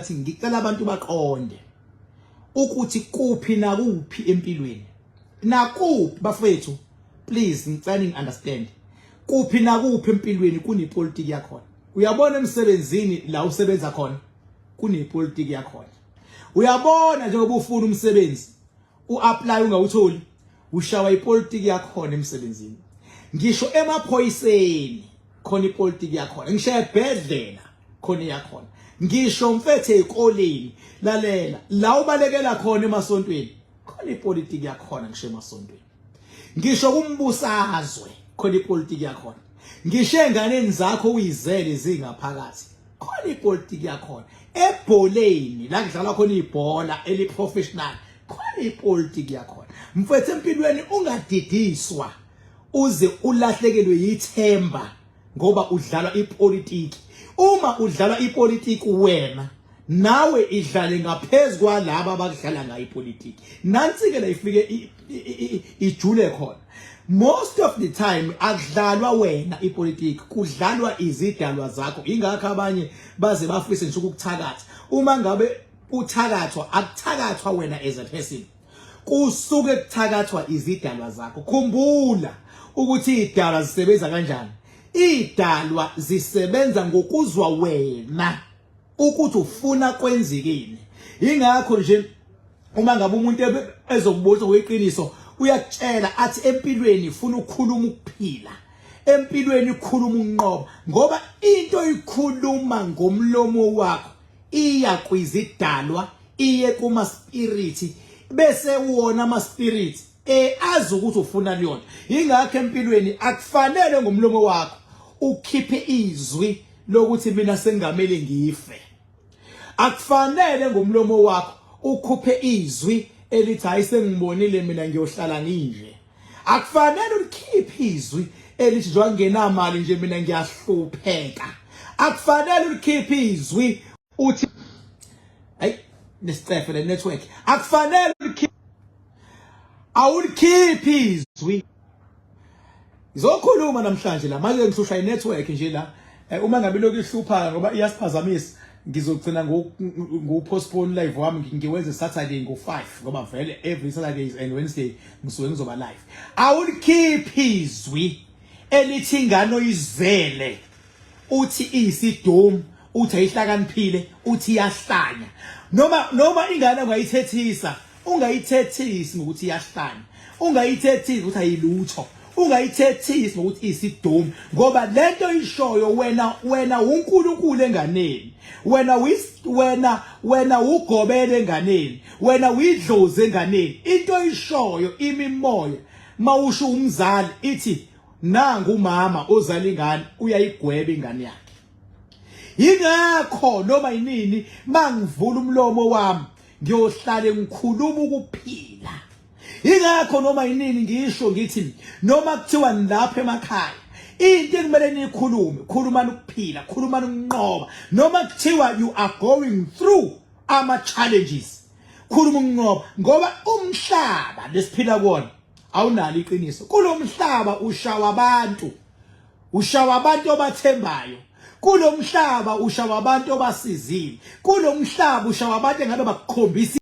Athi ngicela abantu baqonde ukuthi kuphi nakuphi empilweni. Nakuphi bafethu, please ngicela ni understand. Kuphi nakuphi empilweni kunepolitiki yakhona. Uyabona emsebenzini la usebenza khona kunepolitiki yakhona. Uyabona njengoba ufuna umsebenzi uapply ungawutholi ushawa ipolitiki yakhona emsebenzini. Ngisho emaphoyiseni khona ipolitiki yakhona. Ngisho ebhedlela khona iyakhona. Ngisho mfethe ezikoleni lalela la ubalekela khona emasontweni khona ipolitiki yakhona ngisho emasontweni. Ngisho kumbusazwe khona ipolitiki yakhona. Ngisho enganeni zakho uyizele zingaphakathi khona ipolitiki yakhona. Ebholeni la kudlalwa khona ibhola eliprofessional khona ipolitiki yakhona. Mfethu empilweni ungadidiswa uze ulahlekelwe yithemba ngoba udlalwa ipolitiki. Uma udlalwa ipolitiki wena nawe idlale ngaphezulu kwalaba abakudlala ngayo ipolitiki. Nansi ke la ifike ijule khona. Most of the time akudlalwa wena ipolitiki, kudlalwa izidalwa zakho. Ingakho abanye baze bafise nje ukukuthakatha. Uma ngabe uthakathwa akuthakathwa wena as a person, kusuke kuthakathwa izidalwa zakho. Khumbula ukuthi idalwa zisebenza kanjani. Idalwa zisebenza ngokuzwa wena ukuthi ufuna kwenzekeni. Ingakho nje uma ngabe umuntu ezokubonisa ngokweqiniso uyakutshela athi empilweni ufuna ukukhuluma ukuphila, empilweni ukhuluma ukunqoba, ngoba into ikhuluma ngomlomo wakho iya kwizidalwa, iye kuma spirit, bese wona ama spirit azi ukuthi ufuna leyonto. Ingakho empilweni akufanele ngomlomo wakho ukhiphe izwi lokuthi mina sengamele ngife. Akufanele ngomlomo wakho ukhuphe izwi elithi hayi sengibonile mina ngiyohlala nginje. Akufanele ulikhiphe izwi elithi njengoba ngingenamali nje mina ngiyahlupheka. Akufanele ulikhiphe izwi uthi hayi nesicefe le network. Akufanele ulikhiphe, awulikhiphi izwi. Ngizokhuluma namhlanje la manje ngihlushwa inetwork nje la. Uma ngabe lokhu ihlupha ngoba iyasiphazamisa, ngizogcina ngopostpone live wami ngiwenze Saturday ngo5 ngoba vele every Saturdays and Wednesday ngisuke ngizoba live. Awulikhiphi izwi elithi ingane oyizele uthi iyisidomu, uthi ayihlakaniphile, uthi iyahlanya. Noma ingane ungayithethisa, ungayithethisi ngokuthi iyahlanya, ungayithethisi ukuthi ayilutho, ungayithethisi ngokuthi iyisidomu, ngoba lento ishoyo wena wena uNkulunkulu enganeni, wena wena wena ugobele enganeni, wena uyidlozi enganeni. Into ishoyo imimoya mawusho umzali ithi nangu umama ozala ingane uyayigweba ingane yakhe. Yingakho noma yinini mangivula umlomo wami ngiyohlale ngikhuluma ukuphila. Ingakho noma yinini ngisho ngithi noma kuthiwa nilapha emakhaya into ekumele niyikhulume, khulumani ukuphila, khulumani ukunqoba. Noma kuthiwa you are going through ama challenges, khuluma ukunqoba, ngoba umhlaba lesiphila kuwona awunalo iqiniso. Kulomhlaba ushawa abantu, ushawa abantu obathembayo. Kulomhlaba ushawa abantu obasizile. Kulomhlaba ushawa abantu engabe bakukhombisa.